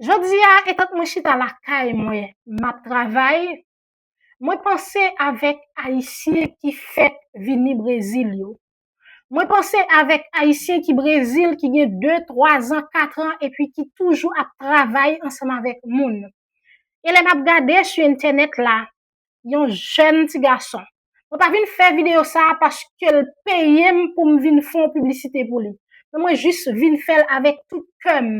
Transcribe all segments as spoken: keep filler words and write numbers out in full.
Jodi a, etan mwen chita lakay mwen, m ap travay, mwen panse avèk Ayisyen ki fèk vini Brezil yo. Mwen panse avèk Ayisyen ki Brezil, ki gen de, twa zan, kat an, epi ki toujou ap travay ansanm avèk moun. E lè m ap gade sou entènèt la, yon jèn ti gason. Mwen pa vin fè videyo sa a paske l peye m pou m vin fè yon piblisite pou li. Men mwen jis vin fè l avèk tout kè m.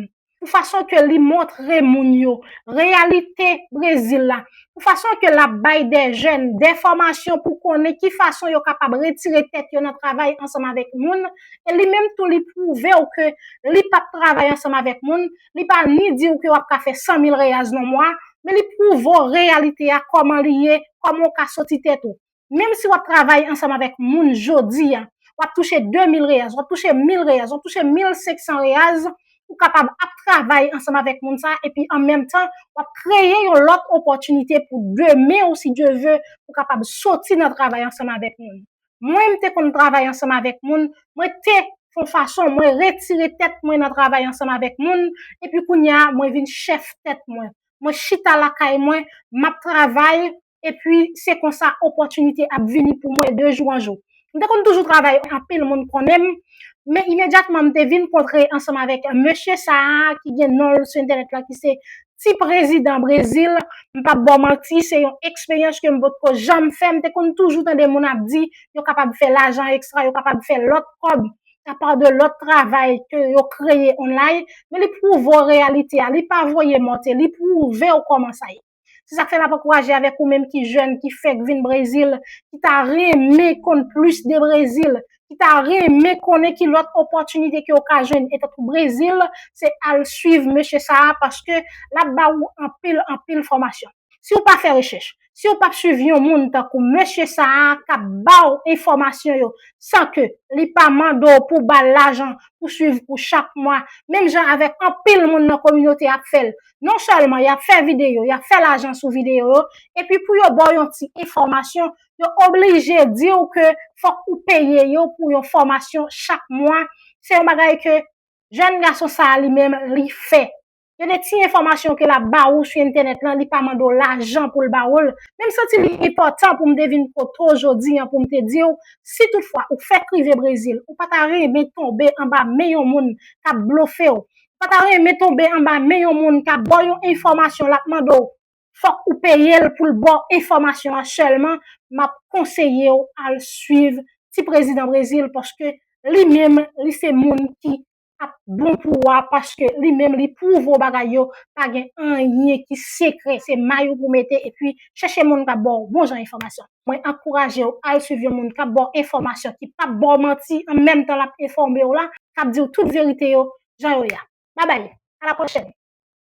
Pou fason ke li montre moun yo reyalite Brezil la. Pou fason ke l ap bay de jèn de fòmasyon pou konnen ki fason yo kapab retire tèt yo nan travay ansanm avèk moun. E li menm tou, li pwouve w ke li p ap travay ansanm avèk moun. Li pa ni di w ke w ap ka fè san mil reyaz nan mwa, men li pwouve w reyalite a, kòman li ye, kòman w ka soti tèt ou. Menm si w ap travay ansanm avèk moun jodi a, w ap touche de mil reyaz, w ap touche mil reyaz, w ap touche mil senk san reyaz, ou kapab ap travay ansanm avèk moun sa a, epi an menm tan, w ap kreye yon lòt opòtinite pou demen ou, si Dye ve, ou kapab soti nan travay ansanm avèk moun. Mwen, m te konn travay ansanm avèk moun, mwen te fè yon fason, mwen retire tèt mwen nan travay ansanm avèk moun, epi kounye a, mwen vin chèf tèt mwen. Mwen chita lakay mwen, m ap travay, epi se konsa opòtinite ap vini pou mwen de jou an jou. M te konn toujou travay, anpil moun konnen m, men imedyatman m te vin kontre ansanm avèk mesye sa a ki gen non l sou entènèt la, ki se Ti Prezidan Brezil. M p ap ba w manti, se yon eksperyans ke m potko janm fè. M te konn toujou tande moun ap di yo kapab fè lajan ekstra, yo kapab fè lòt kòb apa de lòt travay ke yo kreye online, men li pwouve w reyalite a, li pa voye monte, li pwouve w kòman sa ye. Se sa k fè m ap ankouraje avèk ou menm ki jèn, ki fèk vin Brezil, ki ta renmen konn plis de Brezil, ki ta renmen konnen ki lòt opòtinite ke w ka jwenn. E tankou Brezil, se al swiv mesye sa a, paske l ap ba ou anpil, anpil fòmasyon. Si w pa fè rechèch, si w p ap swiv yon moun tankou mesye sa a k ap ba w enfòmasyon yo, san ke li pa mande w pou w ba l lajan pou swiv pou chak mwa, menm jan avèk anpil moun nan kominote ap fè l. Non sèlman y ap fè videyo, y ap fè lajan sou videyo yo, epi pou yo ba w yon ti enfòmasyon, yo oblije di w ke fòk ou peye yo pou yon fòmasyon chak mwa. Se yon bagay ke jèn gason sa a li menm li fè. Gen de ti enfòmasyon ke l ap ba ou sou entènèt lan, li pa mande w lajan pou l ba ou l. Men m santi li enpòtan pou m te vin kote w jodi an pou m te di w, si toutfwa ou fèk rive Brezil, ou pa ta renmen tonbe anba men yon moun k ap blofe w, ou pa ta renmen tonbe anba men yon moun k ap ba w yon enfòmasyon, l ap mande w fòk ou peye l pou l ba w enfòmasyon an sèlman, m ap konseye w al swiv Ti Prezidan Brezil, paske li menm, li se moun ki ap bon pou ou a, paske li menm li pwouve w bagay yo, pa gen anyen ki sekrè, se may ou pou mete, epi chèche moun k ap ba w bon jan enfòmasyon. Mwen ankouraje w al swiv yon moun k ap ba w enfòmasyon, ki p ap ba w manti, an menm tan l ap enfòme w la, k ap di w tout verite yo jan yo ye a. Babay, a la pwochèn.